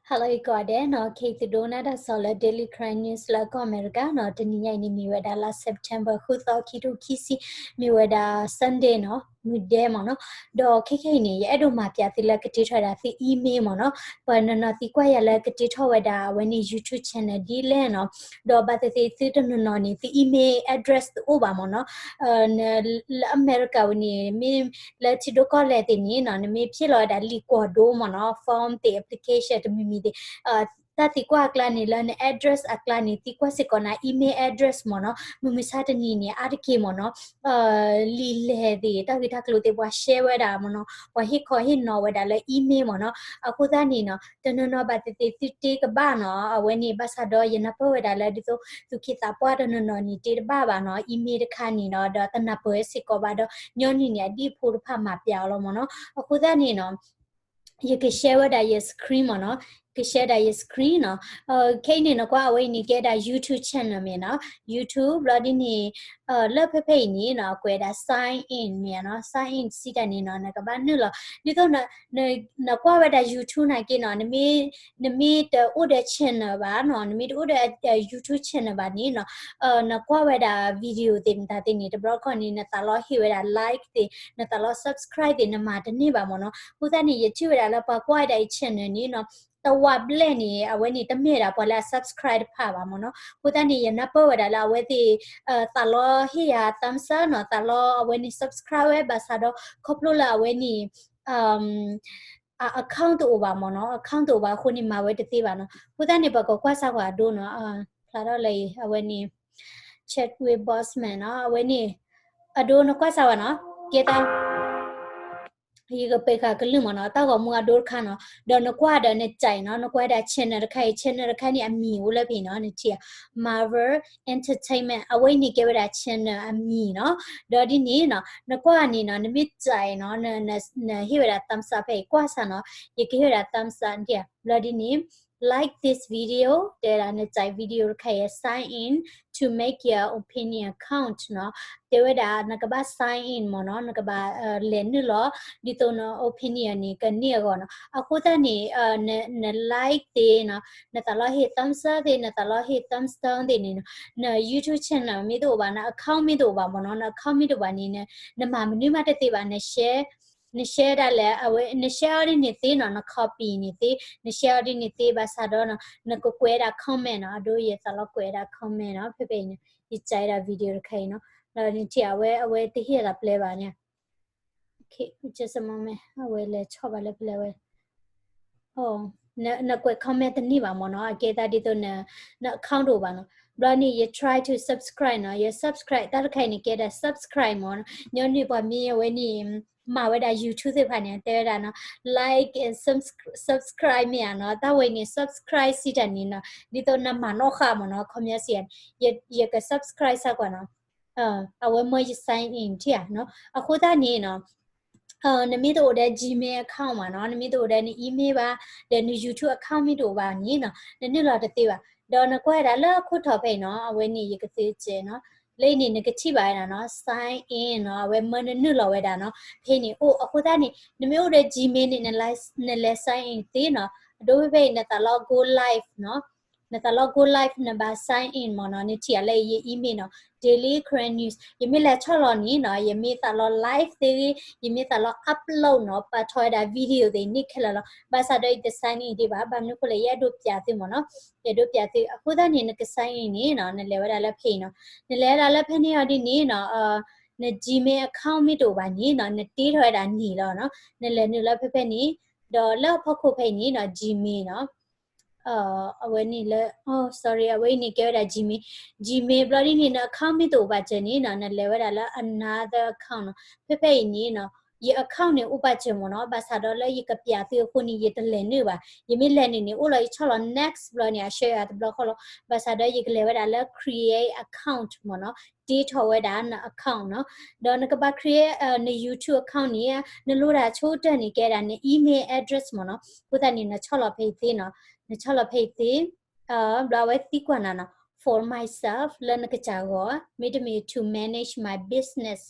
Hello ကိးဂၤဒဲးနီၤ, ခဲအံၤသုဒိကနၣ်တၢ်ကစီၣ်လၢ Daily Karen News လၢကီၢ်အမဲရကၤနီၤ, တနံၤညါအံၤန့ၣ်မ့ၢ်ဝဲဒၣ်လါ September ဃုသီ ခံထိခံဆံ, မ့ၢ်ဝဲဒၣ် Sunday နီၤ, မုၢ်ဒဲမ့ၢ်နီၤ. ဒီးခဲခဲအံၤန့ၣ် ယအဲၣ်ဒိးမၤပျးသုလၢကတ့ထီၣ်ဝဲဒၣ်သု email မ့ၢ်နီၤ. ပှၤနီၤနီၤသံကွၢ်ယၤလၢကတ့ထီၣ်ဝဲဒၣ်အဝဲန့ၣ် YouTube channel ဒ်လဲၣ်နီၤ. ဒီးဘၣ်သ့ၣ်သ့ၣ်သုတနီၤနီၤန့ၣ် သု email address တအိၣ်ဘၣ်မ့ၢ်နီၤ. လၢအမဲရကၤဝဲန့ၣ် မ့ၢ်လၢထံဒိၣ်ကီၢ်လဲၢ်သ့ၣ်န့ၣ်နီၤ, နမ့ၢ်ဖျ့ၣ်လီၤဝဲဒၣ်လံာ်ကွီၢ်ဒိမ့ၢ်နီၤ, form သ့ၣ် application တမံၤမံၤသ့ၣ် တၢ်သံကွၢ်အကျါန့ၣ် လၢန address အကျါန့ၣ် သံကွၢ်စ့ၢ်ကီးနၤ email address မ့ၢ်နီၤ. မုၢ်မဆါတနံၤန့ၣ် အါတက့ၢ်မ့ၢ်နီၤ, လံာ်လဲၢ်သ့ၣ် တၢ်ဂ့ၢ်တၢ်ကျိၤသ့ၣ် ပှၤ share ဝဲဒၣ်မ့ၢ်နီၤ, ပှၤဟ့ၣ်ခီဟ့ၣ်နီၤဝဲဒၣ်လၢ email မ့ၢ်နီၤ. အဃိသတးန့ၣ်နီၤ, တနီၤနီၤဘၣ်သ့ၣ်သ့ၣ်သုတ့ကဘၣ်နီၤ, အဝဲန့ၣ် ဘၣ်ဆၣ်ဒီးယနၢ်ပၢၢ်ဝဲဒၣ်လၢ ဒ်သိးသုးက့သးပှၢ်တနီၤနီၤန့ၣ် တ့တဘၣ်ဘၣ်နီၤ, email တခါန့ၣ်နီၤ, ဒီးတနၢ်ပၢၢ်စ့ၢ်ကီးဘၣ်ဒီး ညီနုၢ်န့ၣ် အဒံၣ်ဖိတဖၣ်မၤပျးအီၤလီၤမ့ၢ်နီၤ. အဃိသတးန့ၣ်နီၤ ယက share ဝဲဒၣ်ယ screen မ့ၢ်နီၤ, က share ဒၣ်ယ screen နီၤ. ခဲအံၤန့ၣ် နကွၢ်အဝဲအံၤန့ၣ် ကဲဒၣ် YouTube channel မ့ၢ်နီၤ, YouTube ဘျီဒ်န့ၣ် လၢဖဲဖဲအံၤန့ၣ်နီၤ ကွဲးဒၣ် sign in မ့ၢ်နီၤ, sign in စံးတၢ်န့ၣ်နီၤ နကဘၣ်နုာ်လီၤ, ဒ်သိး နကွၢ်ဝဲဒၣ် YouTube နာ်က့နီၤ, နမ့ၢ်တအိၣ်ဒီး channel ဘၣ်နီၤ, နမ့ၢ်တအိၣ်ဒီး YouTube channel ဘၣ်န့ၣ်နီၤ, နကွၢ်ဝဲဒၣ် video သ့ၣ်မတၤသ့ၣ်န့ၣ် တဘျီခီန့ၣ် နသးလီဟ့ၣ်ဝဲဒၣ် like သ့ၣ်, နသးလီ subscribe သ့ၣ် နမၤတန့ၢ်ဘၣ်မ့ၢ်နီၤ. အဃိသတးန့ၣ် ယထံၣ်ဝဲဒၣ်လၢပှၤကွၢ်ဝဲဒၣ်အံၤ channel န့ၣ်နီၤ, တဝးဘျဲၣ်န့ၣ် အဝဲန့ၣ်တမ့ၢ်ဒၣ်ပှၤလၢအ subscribe တဖၣ်ဘၣ်မ့ၢ်နီၤ. အဃိသတးန့ၣ် ယနၢ်ပၢၢ်ဝဲဒၣ်လၢအဝဲသ့ၣ် သးလီဟ့ၣ်ယၤ thumbs up နီၤ, သးလီအဝဲန့ၣ် subscribe ဝဲ ဘၣ်ဆၣ်ဒီး ခီဖျိလၢအဝဲန့ၣ် အ account တအိၣ်ဘၣ်မ့ၢ်နီၤ, account တအိၣ်ဘၣ်အဃိန့ၣ် မၤဝဲတသ့ဘၣ်နီၤ. အဃိသတးန့ၣ် ပှၤကကွၢ်စၢ်ကွၢ်အဒိနီၤ, ဖျါထီၣ်လၢအံၤ အဝဲန့ၣ် Chadwick Boseman နီၤ, အဝဲန့ၣ် အဒိနကွၢ်စၢ်ဝဲနီၤ, ကဲသး ယကပ့ၤဃာ်ကလုၢ်မ့ၢ်နီၤ, တၢ်ဂီၤမူအဒိတခါနီၤ, ဒီးနကွၢ်ဒီးန ကြိုက် နီၤ, နကွၢ်ဒၣ် channel တခါအံၤ, channel တခါန့ၣ်အမံၤအိၣ်လၢဖဲအံၤနီၤ, နထံၣ် Marvel Entertainment အဝဲအံၤန့ၣ်ကဲဝဲဒၣ် channel အမံၤနီၤ. ဒီးဒ်န့ၣ်နီၤ နကွၢ်န့ၣ်နီၤ နမ့ၢ်ကြိုက်နီၤ နဟ့ၣ်ဝဲဒၣ် thumbs up ဖဲအံၤ ကွၢ်စၢ်နီၤ, ယကဟ့ၣ်ဝဲဒၣ် thumbs up ဘျီဒ်န့ၣ် like this video တဲဒၣ် နကြိုက် video တခါအံၤ sign in to make your opinion count နီၤ, တဲဝဲဒၣ် နကဘၣ် sign in မ့ၢ်နီၤ, နကဘၣ်လဲၤနုာ်လီၤ ဒ်သိးန opinion န့ၣ် ကန့ၢ်အဂီၢ်နီၤ. အဃိသတးန့ၣ် န like သ့ၣ်နီၤ, နသးလီဟ့ၣ် thumbs up သ့ၣ်, နသးလီဟ့ၣ် thumbs down သ့ၣ်န့ၣ်နီၤ, န YouTube channel မ့ၢ်တအိၣ်ဘၣ်, န account မ့ၢ်တအိၣ်ဘၣ်မ့ၢ်နီၤ, န account မ့ၢ်တအိၣ်ဘၣ်န့ၣ် နမၤမနုၤမးတသ့ဘၣ်, န share န share ဒၣ်လဲာ် အဝဲ န share အီၤဒ်န့ၣ်သ့နီၤ, န copy န့ၣ်သ့, န share အီၤဒ်န့ၣ်သ့ ဘၣ်ဆၣ်ဒီး နကကွဲးဒၣ် comment နီၤ, အဒိယသးလီကွဲးဒၣ် comment နီၤ, ဖဲဖဲအံၤန့ၣ် ယကြိုက်ဒၣ် video တခါအံၤနီၤ, ဒီးနထံၣ်အဝဲ အဝဲတဟ့ၣ်အသးပျဲဘၣ်န့ၣ်, just a moment အဝဲလဲၤဆီၣ်ဘၣ်လၢပျဲဝဲ နကွဲး comment တန့ၢ်ဘၣ်မ့ၢ်နီၤ, အကဲသးဒ်သိး န account တအိၣ်ဘၣ်နီၤ. ဘျီန့ၣ် ယ try to subscribe နီၤ, ယ subscribe တၢ်တခါအံၤန့ၣ် ကဲဒၣ် subscribe မ့ၢ်နီၤ, ညီနုၢ်ပှၤမ့ၢ်အဝဲန့ၣ် မၤဝဲဒၣ် YouTube သ့ၣ်တဖၣ်န့ၣ် တဲဝဲဒၣ်နီၤ like and subscribe မ့ၢ်ဧါနီၤ, တၢ်ဝဲအံၤန့ၣ် subscribe စံးတၢ်န့ၣ်နီၤ, ဒ်သိးနမၤနီၣ်ဃာ်မ့ၢ်နီၤ, ခီပညီစံး ယက subscribe စၢ်ကွၢ်နီၤ, အဝဲမၢယ sign in ထံၣ်ဧါနီၤ. အဃိသတးန့ၣ်နီၤ နမ့ၢ်တအိၣ်ဒီး Gmail account မ့ၢ်နီၤ, နမ့ၢ်တအိၣ်ဒီးန email ဘၣ်, ဒီးန YouTube account မ့ၢ်တအိၣ်ဘၣ်န့ၣ်နီၤ, နနုာ်လီၤတသ့ဘၣ်. ဒီးနကွၢ်ဝဲဒၣ်လၢအခိၣ်ထံးဖဲအံၤနီၤ, အဝဲန့ၣ်ယကသ့စဲးနီၤ, လၢအံၤန့ၣ် နကထံၣ်ဘၣ်ဝဲဒၣ်နီၤ sign in နီၤ, အဝဲမၢနနုာ်လီၤဝဲဒၣ်နီၤ, ဖဲန့ၣ်အိၣ်. အဃိသတးန့ၣ် နမ့ၢ်အိၣ်ဒီး Gmail န့ၣ် နလဲၤ sign in သ့နီၤ, အဒိဖဲဖဲအံၤ နသးလီ go live နီၤ, နသးလီ go live နဘၣ် sign in မ့ၢ်နီၤ, နထံၣ်အလၢအံၤ ယ email နီၤ, Daily Karen News ယမ့ၢ်လဲၤဆီၣ်လီၤန့ၣ်နီၤ, ယမ့ၢ်သးလီ live သ့, ယမ့ၢ်သးလီ upload နီၤ, ပာ်ထီၣ်ဝဲဒၣ် video သ့ၣ်န့ၣ်ခဲလၢာ်လီၤ. ဘၣ်ဆၣ်ဒီးယတ sign in ဒံးဘၣ်, ဘၣ်မနုၤအဃိလဲၣ် ယအဲၣ်ဒိးပျးသုမ့ၢ်နီၤ, ယအဲၣ်ဒိးပျးသု. အဃိသတးန့ၣ် နက sign in န့ၣ်နီၤ, နလဲၤဝဲဒၣ်လၢဖဲအံၤနီၤ, နလဲၤဝဲဒၣ်လၢဖဲန့ၣ်အီၤဒ်န့ၣ်နီၤ, န Gmail account မ့ၢ်တအိၣ်ဘၣ်န့ၣ်နီၤ, နတ့ထီၣ်ဝဲဒၣ်န့ၣ်လီၤနီၤ, နလဲၤနုာ်လၢဖဲဖဲန့ၣ်, ဒီးလၢအဖီခိၣ်ဖဲအံၤန့ၣ်နီၤ Gmail နီၤ အဝဲန့ၣ်လၢ sorry အဝဲအံၤန့ၣ် ကဲဝဲဒၣ် Gmail, Gmail ဘျီဒ်န့ၣ် န account မ့ၢ်တအိၣ်ဘၣ်စၢၤန့ၣ်နီၤ, နလဲၤဝဲဒၣ်လၢ another account နီၤ. ဖဲဖဲအံၤန့ၣ်နီၤ, ယ account န့ၣ်အိၣ်ဘၣ်စၢၤမ့ၢ်နီၤ, ဘၣ်ဆၣ်ဒီးလၢယကပျးသုအဃိန့ၣ် ယတလဲၤနုာ်ဘၣ်. ယမ့ၢ်လဲၤနုာ်န့ၣ် အိၣ်လီၤယဆီၣ်လီၤ next ဘျီန့ၣ် အ share ယၤတဘျီဃီလီၤ. ဘၣ်ဆၣ်ဒီးယကလဲၤဝဲဒၣ်လၢ create account မ့ၢ်နီၤ, တ့ထီၣ်ဝဲဒၣ်န account နီၤ. ဒီးနကဘၣ် create န YouTube account န့ၣ် နလိၣ်ဒၣ်ဆိကတၢၢ်န့ၣ် ကဲဒၣ်န email address မ့ၢ်နီၤ. အဃိသတးန့ၣ် နဆီၣ်လီၤဖဲအံၤသ့နီၤ, နဆီၣ်လီၤဖဲအံၤသ့ ဘျီအဝဲသံကွၢ်နၤနီၤ, for myself လၢနကစၢ်အဂီၢ်, မ့တမ့ၢ် to manage my business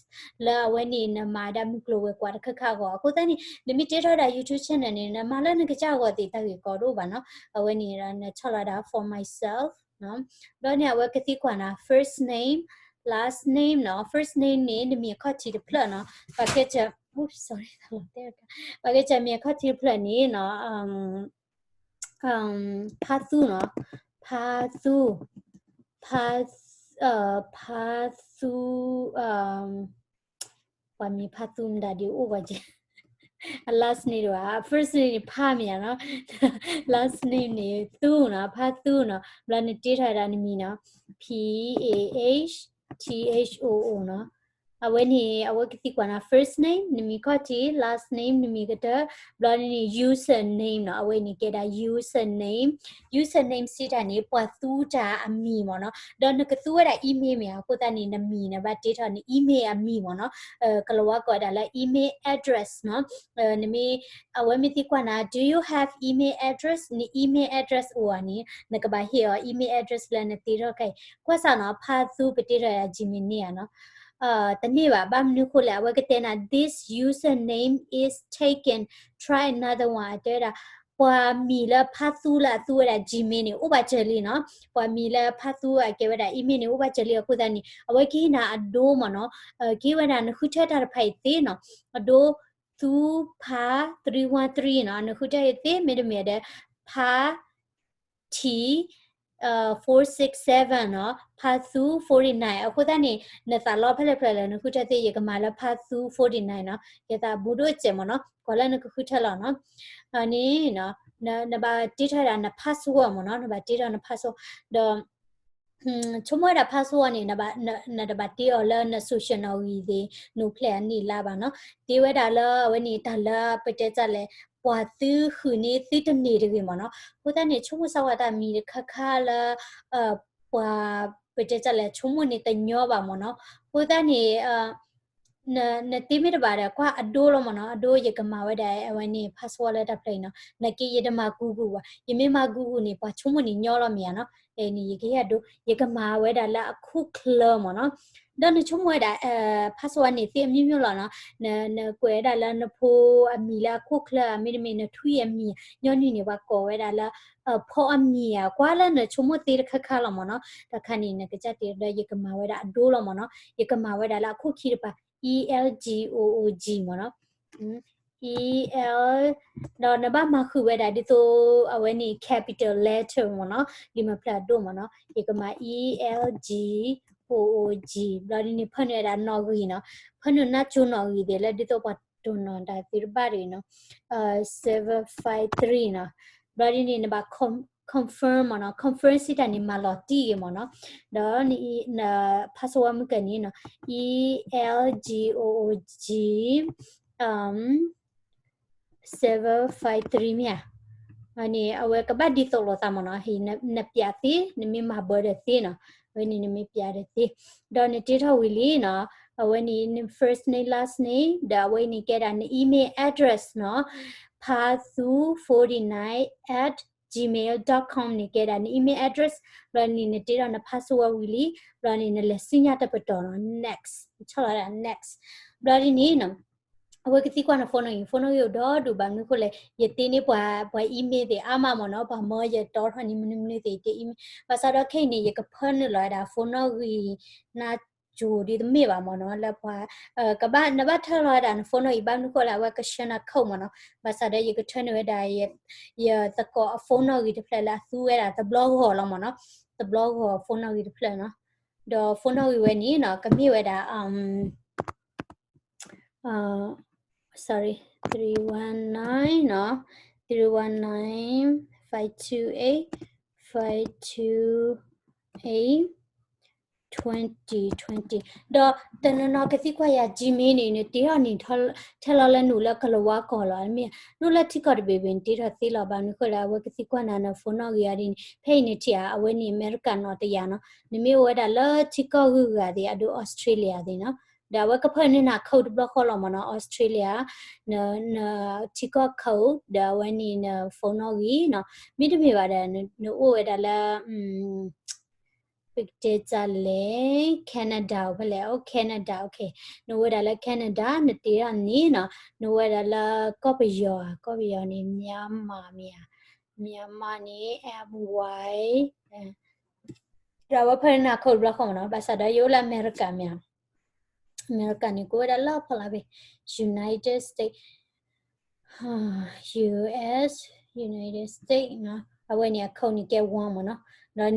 လၢအဝဲန့ၣ်နမၤဒၣ်မုၢ်ကျိၤဝဲၤကွာ်တခါခါအဂီၢ်. အဃိသတးန့ၣ် နမ့ၢ်တ့ထီၣ်ဝဲဒၣ် YouTube channel န့ၣ် နမၤလၢနကစၢ်အဂီၢ်သ့ၣ်တၢ်ဂ့ၢ်ကီတအိၣ်ဘၣ်နီၤ. အဝဲန့ၣ်နဆီၣ်လီၤဒၣ် for myself နီၤ. ဘျီန့ၣ် အဝဲကသံကွၢ်နၤ first name, last name နီၤ. First name န့ၣ် နမံၤအခီၣ်ထံးတဖျၢၣ်နီၤ. ပှၤကဲစၢ, sorry, ပှၤကဲစၢ်မံၤအခီၣ်ထံးတဖျၢၣ်န့ၣ်နီၤ, ဖါသူနီၤ, ဖါသူ, ဖါ, ဖါသူ, ပှၤမံၤဖါသူမတၤဒ်အိၣ်ဝဲကဲ, အ last name တဝဲ, first name န့ၣ် ဖါမ့ၢ်ဧါနီၤ, last name န့ၣ် သူနီၤ, ဖါသူနီၤ. ဘျီနတ့ထီၣ်ဝဲဒၣ်နမံၤနီၤ, P A H T H O O နီၤ. အဝဲန့ၣ် အဝဲကသံကွၢ်နၤ first name နမံၤခီၣ်ထံး, last name နမံၤကတၢၢ်, ဘျီန့ၣ် username နီၤ. အဝဲန့ၣ်ကဲဒၣ် username, username စံးတၢ်န့ၣ် ပှၤသူတၢ်အမံၤမ့ၢ်နီၤ. ဒီးနကသူဝဲဒၣ် email မ့ၢ်ဧါ, အဃိသတးန့ၣ် နမံၤနဘၣ်တ့ထီၣ်န email အမံၤမ့ၢ်နီၤ. ကလၤဝါကိးဝဲဒၣ်လၢ email address နီၤ. နမ့ၢ်, အဝဲမ့ၢ်သံကွၢ်နၤ do you have email address, န email address အိၣ်ဧါန့ၣ် နကဘၣ်ဟ့ၣ်အီၤ email address လၢနတ့ထီၣ်ခဲအံၤ. ကွၢ်စၢ်နီၤ, ဖါသူပတ့ထီၣ်ယၤ Gmail န့ၣ်ဧါနီၤ. တန့ၢ်ဘၣ်, ဘၣ်မနုၤဃိလဲၣ်, အဝဲကတဲနၤ this username is taken, try another one အတဲဝဲဒၣ် ပှၤမံၤလၢဖါသူလၢအသူဝဲဒၣ် Gmail န့ၣ် အိၣ်ဘၣ်စၢၤလံနီၤ. ပှၤမံၤလၢဖါသူအကဲဝဲဒၣ် email န့ၣ် အိၣ်ဘၣ်စၢၤလံအဃိသတးန့ၣ် အဝဲကဟ့ၣ်နၤအဒိမ့ၢ်နီၤ. ကဟ့ၣ်ဝဲဒၣ်နဃုထၢတၢ်တဖၣ်အံၤသ့နီၤ. အဒိ သူဖါ three one three နီၤ, နဃုထၢအံၤသ့, မ့တမ့ၢ်ဒီး ဖါ T, four six seven နီၤ, ဖါသူ forty nine. အဃိသတးန့ၣ် နသးလီဖဲလဲၣ်ဖဲလဲၣ် နဃုထၢသ့, ယကမၤလၢဖါသူ forty nine နီၤ. ယသးဘူးဒိၣ်စဲးမ့ၢ်နီၤ, ကွၢ်လၢနကဃုထၢလီၤနီၤ. န့ၣ် နဘၣ်တ့ထီၣ်ဒၣ်န password မ့ၢ်နီၤ, နဘၣ်တ့ထီၣ်န password ဒီး ဆိကမိၣ်ဝဲဒၣ် password န့ၣ် နတဘၣ်တ့အီၤလၢန social နီၣ်ဂံၢ်သ့ၣ် နအိၣ်ဖျဲၣ်အနံၣ်လါဘၣ်နီၤ. တ့ဝဲဒၣ်လၢအဝဲန့ၣ် တၢ်လၢပတဲတၢ်လဲၣ်, ပှၤသုဃုာ်န့ၢ်သုတန့ၢ်တဂ့ၤမ့ၢ်နီၤ. အဃိသတးန့ၣ် ဆိကမိၣ်စၢ်ဝဲတၢ်မံၤတခါခါလၢ ပှၤပတဲတၢ်လဲၣ် ဆိကမိၣ်န့ၣ်တညီဘၣ်မ့ၢ်နီၤ. အဃိသတးန့ၣ် နတ့မ့ၢ်တဘၣ်ဒီး ကွၢ်အဒိလီၤမ့ၢ်နီၤ, အဒိယကမၤဝဲဒၣ်အဝဲန့ၣ် password လၢတၢ်ဖျၢၣ်အံၤနီၤ. နာ်က့ယတမၤ Google ဘၣ်, ယမ့ၢ်မၤ Google န့ၣ် ပှၤဆိကမိၣ်န့ၣ်ညီလီၤမ့ၢ်ဧါနီၤ. န့ၣ်ယကဟ့ၣ်အဒိ, ယကမၤဝဲဒၣ်လၢအခိၣ်ချၢမ့ၢ်နီၤ. ဒီးနဆိကမိၣ်ဝဲဒၣ် password န့ၣ်သ့အမျိုးမျိုးလီၤနီၤ. နကွဲးဝဲဒၣ်လၢနဖိအမံၤလၢအခိၣ်ချၢဧါ, မ့တမ့ၢ်နထွံၣ်အမံၤ, ညီနုၢ်န့ၣ် ပှၤကိးဝဲဒၣ်လၢ အဖိအမံၤဧါ, ကွၢ်လၢနဆိကမိၣ်သ့တခါခါလီၤမ့ၢ်နီၤ. တၢ်ခါန့ၣ် နကစၢ်တ့ဒီး ယကမၤဝဲဒၣ်အဒိလီၤမ့ၢ်နီၤ. ယကမၤဝဲဒၣ်လၢအခိၣ်ခံတပၤ E L G O O G မ့ၢ်နီၤ. E L ဒီးနဘၣ်မၤဃုာ်ဝဲဒၣ်ဒ်သိး အဝဲန့ၣ် capital letter မ့ၢ်နီၤ, လံာ်မဲာ်ဖျၢၣ်အဒိၣ်မ့ၢ်နီၤ. ယကမၤ E L G O O G ဘျီဒ်န့ၣ် ဖၢနုာ်ဝဲဒၣ်နီၣ်ဂံၢ်နီၤ, ဖၢနုာ်နၢ်ကၠိနီၣ်ဂံၢ်သ့ၣ်လၢဒ်သိးပှၤတိၢ်နီၣ်တၢ်သ့ၣ်တဖၣ်တဂ့ၤနီၤ. seven five three နီၤ. ဘျီဒ်န့ၣ် နဘၣ် confirm မ့ၢ်နီၤ, confirm စံးတၢ်န့ၣ် မၤလီၤတံၢ်ဂ့ၤမ့ၢ်နီၤ. ဒီးန password မုၢ်ကန့ၣ်နီၤ, E L G O O G seven five three မ့ၢ်ဧါ. န့ၣ် အဝဲကဘၣ်ဒ်သိးလိာ်သးမ့ၢ်နီၤ, နပျးသ့, နမ့ၢ်မၤ ဘၢဒီးသ့နီၤ, အဝဲန့ၣ်နမ့ၢ်ပျးဒီးသ့, ဒီးနတ့ထီၣ်ဝံၤလံနီၤ, အဝဲန့ၣ် န first name last name ဒီးအဝဲန့ၣ်ကဲဒၣ်န email address နီၤ, ဖါသူ forty nine at gmail dot com န့ၣ်ကဲဒၣ်န email address, ဘျီန့ၣ်နတ့ထီၣ်န password ဝံၤလံ, ဘျီန့ၣ်နလဲၤဆူညါတပတီၢ်နီၤ, next, နဆီၣ်လီၤဒၣ် next, ဘျီဒ်န့ၣ်နီၤ အဝဲကသံကွၢ်န phone နီၣ်ဂံၢ်, phone နီၣ်ဂံၢ်အိၣ်ဒီဒူၣ်ဘၣ်မနုၤဃိလဲၣ်, ယတ့န့ၢ်ပှၤ ပှၤ email သ့ၣ်အါမးမ့ၢ်နီၤ, ပှၤမၢယတီထီၣ်န့ၣ်မနုၤမနုၤသ့ၣ်တ့ email, ဘၣ်ဆၣ်ဒီးခဲအံၤန့ၣ် ယကဖၢနုာ်လီၤဝဲဒၣ် phone နီၣ်ဂံၢ် နၢ်ကၠိဒ်တမ့ၢ်ဘၣ်မ့ၢ်နီၤ, လၢပှၤ ကဘၣ် နဘၣ်ထၢလီၤဝဲဒၣ်န phone နီၣ်ဂံၢ် ဘၣ်မနုၤဃိလဲၣ်, အဝဲကဆှၢနၤ code မ့ၢ်နီၤ, ဘၣ်ဆၣ်ဒီးယကထၢနုာ်ဝဲဒၣ် ယသကိးအ phone နီၣ်ဂံၢ်တဖျၢၣ်လၢအသူဝဲဒၣ်တဘျီဂီၢ်လီၤမ့ၢ်နီၤ, တဘျီဂီၢ် phone နီၣ်ဂံၢ်တဖျၢၣ်နီၤ, ဒီး phone နီၣ်ဂံၢ်ဝဲန့ၣ်နီၤ ကမ့ၢ်ဝဲဒၣ် sorry, three one nine နီၤ, three one nine five two eight five two eight twenty twenty, ဒီးတနီၤနီၤကသံကွၢ်ယၤ Gmail န့ၣ် နတ့ထီၣ်န့ၣ် ထဲလီၤလၢနအိၣ်လၢကလၤဝါကီၢ်လီၤ, မ့ၢ်နအိၣ်လၢထံကီၢ်တဘ့ၣ်ဘ့ၣ် နတ့ထီၣ်သ့လီၤ, ဘၣ်မနုၤဃိလဲၣ် အဝဲကသံကွၢ်နၤန phone နီၣ်ဂံၢ်အီၤဒ်န့ၣ်, ဖဲအံၤန့ၣ်ထံၣ်ဧါ, အဝဲန့ၣ် အမဲရကၤနီၣ်တယၤနီၤ, နမ့ၢ်အိၣ်ဝဲဒၣ်လၢထံကီၢ်ဂုၤဂၤသ့ၣ် အဒိ Australia သ့ၣ်နီၤ, ဒီးအဝဲကဖၢနုာ်နၤ code တဘျီဃီလီၤမ့ၢ်နီၤ, Australia န နထံကီၢ် code ဒီးအဝဲန့ၣ်န phone နီၣ်ဂံၢ်နီၤ, မ့တမ့ၢ်ဘၣ်ဒီး နအိၣ်ဝဲဒၣ်လၢ ပကတဲတၢ်လဲၣ်, Canada အိၣ်ဖဲလဲၣ်, အိၣ် Canada, okay. နအိၣ်ဝဲဒၣ်လၢ Canada နတ့ထီၣ်န့ၣ်နီၤ, နအိၣ်ဝဲဒၣ်လၢကီၢ်ပယီၤဧါ, ကီၢ်ပယီၤန့ၣ် မြန်မာ မ့ၢ်ဧါ, မြန်မာန့ၣ် M Y, ဒီးအဝဲဖၢနၤ code တဘျီဃီမ့ၢ်နီၤ, ဘၣ်ဆၣ်ဒီးယအိၣ်လၢအမဲရကၤမ့ၢ်ဧါ, အမဲရကၤန့ၣ် ကအိၣ်ဝဲဒၣ်လၢဖီလာ်ဖဲ United States, US, United States နီၤ, အဝဲန့ၣ်အ code န့ၣ်ကဲ one မ့ၢ်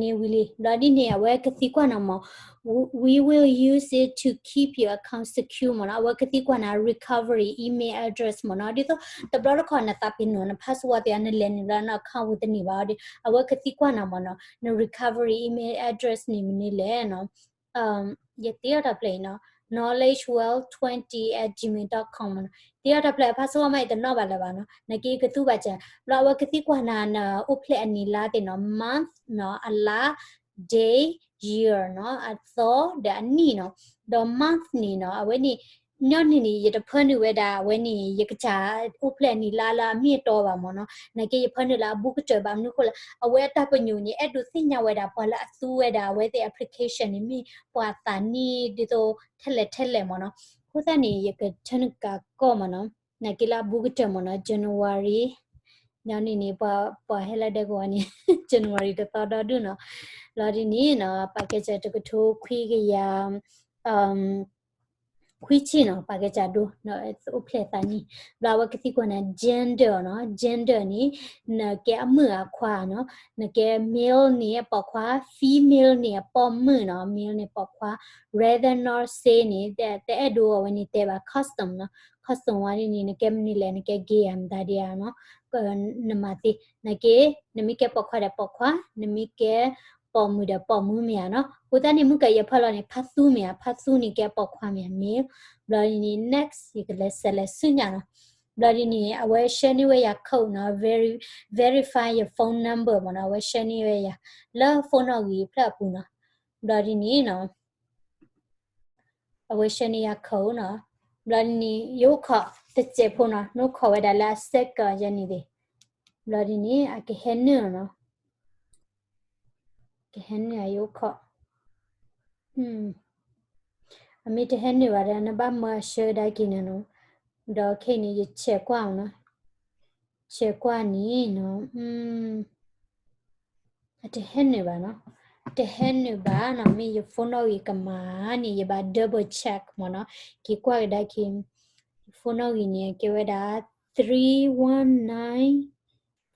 နီၤ, ဘျီန့ၣ်ဝံၤလံ, ဘျီဒ်န့ၣ် အဝဲကသံကွၢ်နၤမ့ၢ် we, we will use it to keep your account secure မ့ၢ်နီၤ, အဝဲကသံကွၢ်နၤ recovery email address မ့ၢ်နီၤ, ဒ်သိး တဘျီတခီၣ်နသးပ့ၤနီၣ် န password သ့ၣ် နလဲၤနုာ်လၢန account ပူၤတန့ၢ်ဘၣ်ဒီး အဝဲကသံကွၢ်နၤမ့ၢ်နီၤ, န recovery email address န့ၣ်မနုၤလဲၣ်နီၤ. ယတ့အီၤတၢ်ဖျၢၣ်အံၤနီၤ, knowledge world twenty at gmail dot com နီၤ, တ့အီၤတၢ်ဖျၢၣ် အ password မ့ၢ်အံၤတနီၣ်ဘၣ်လၢၤဘၣ်နီၤ, နက့ၤကသူဘၣ်စၢၤ, ဘျီအဝဲကသံကွၢ်နၤ နအိၣ်ဖျဲၣ်အနံၤလါသ့ၣ်နီၤ, month နီၤ, အလါ, day, year နီၤ, အသီ ဒီးအနံၣ်နီၤ, ဒီး month န့ၣ်နီၤ, အဝဲန့ၣ် ညီနုၢ်န့ၣ် ယတဖၢနုာ်ဝဲဒၣ် အဝဲန့ၣ် ယကစၢ်အိၣ်ဖျဲၣ်အနံၤလါလၢအမ့ၢ်အတီဘၣ်မ့ၢ်နီၤ, နာ်က့ယဖၢနုာ်လၢအဘူးကတၢၢ်ဘၣ်မနုၤအဃိလဲၣ်, အဝဲအတၢ်ပညိၣ်န့ၣ် အဲၣ်ဒိးသ့ၣ်ညါဝဲဒၣ် ပှၤလၢအသူဝဲဒၣ် အဝဲသ့ၣ် application န့ၣ် မ့ၢ်ပှၤအသးနံၣ်ဒ်သိးထဲလဲၣ်ထဲလဲၣ်မ့ၢ်နီၤ, အဃိသတးန့ၣ် ယကထၢနုာ်ကးကီၢ်မ့ၢ်နီၤ, နာ်က့လၢအဘူးကတၢၢ်မ့ၢ်နီၤ, January ညီနုၢ်န့ၣ် ပှၤဟဲလၢဒဲကဝီၤန့ၣ် January တသီဒီဒူၣ်နီၤ, ဘျီဒ်န့ၣ်နီၤ, ပာ်ကဲစၢၤတကထိခွံကယၤ ခွံဆံနီၤ, ပာ်ကဲစၢၤဒိၣ်, အိၣ်ဖျဲၣ်သးနံၣ်, ဘျီအဝဲကသံကွၢ်နၤ gender နီၤ, gender န့ၣ် နကဲအမုၣ်အခွါနီၤ, နကဲ male န့ၣ်အပိာ်ခွါ, female န့ၣ်အပိာ်မုၣ်နီၤ, male န့ၣ်ပိာ်ခွါ, rather not say န့ၣ် တအဲၣ်ဒိးအဝဲန့ၣ်တဲဘၣ် custom နီၤ, custom ဝဲဒ်န့ၣ် နကဲမနုၤလဲၣ်, နကဲ gay ဧါ မတၤဒံးဧါနီၤ, နမၤသ့, နက့, နမ့ၢ်ကဲပိာ်ခွါဒီးပိာ်ခွါ, နမ့ၢ်ကဲပိာ်မုၣ်ဒီးပိာ်မုၣ်မ့ၢ်ဧါနီၤ, အဃိသတးန့ၣ် မုၢ်ကယဖၢလီၤန့ၣ် ဖါသူမ့ၢ်ဧါ, ဖါသူန့ၣ်ကဲပိာ်ခွါမ့ၢ်ဧါ, male, ဘျီဒ်န့ၣ် next ယကလဲၤဆဲးလဲၤဆူညါနီၤ, ဘျီဒ်န့ၣ် အဝဲဆှၢန့ၢ်ဝဲယၤ code နီၤ, veri, verify your phone number မ့ၢ်နီၤ, အဝဲဆှၢန့ၢ်ဝဲယၤ လၢ phone နီၣ်ဂံၢ်ဖျၢၣ်အပူၤနီၤ, ဘျီဒ်န့ၣ်နီၤ အဝဲဆှၢန့ၢ်ယၤ code နီၤ, ဘျီဒ်န့ၣ် ယအိၣ်ခိးတစဲးဖိနီၤ, နအိၣ်ခိးဝဲဒၣ်လၢအ second ယဲန့ၣ်သ့ၣ်, ဘျီဒ်န့ၣ် အကဟဲနုာ်နီၤ, ကဟဲနုာ်ယအိၣ်ခိး, အမ့ၢ်တဟဲနုာ်ဘၣ်ဒီး နဘၣ်မၢအဆှၢကဒါက့ၤန့ၣ်နီၤ, ဒီးခဲအံၤန့ၣ် ယဆဲးကွၢ်နီၤ, ဆဲးကွၢ်န့ၣ်နီၤ, အတဟဲနုာ်ဘၣ်နီၤ, တဟဲနုာ်ဘၣ်နီၤ, မ့ၢ်ယ phone နီၣ်ဂံၢ်ကမၤန့ၣ် ယဘၣ် double check မ့ၢ်နီၤ, က့ၤကွၢ်ကဒါက့ၤ, ယ phone နီၣ်ဂံၢ်န့ၣ် ကဲဝဲဒၣ် three one nine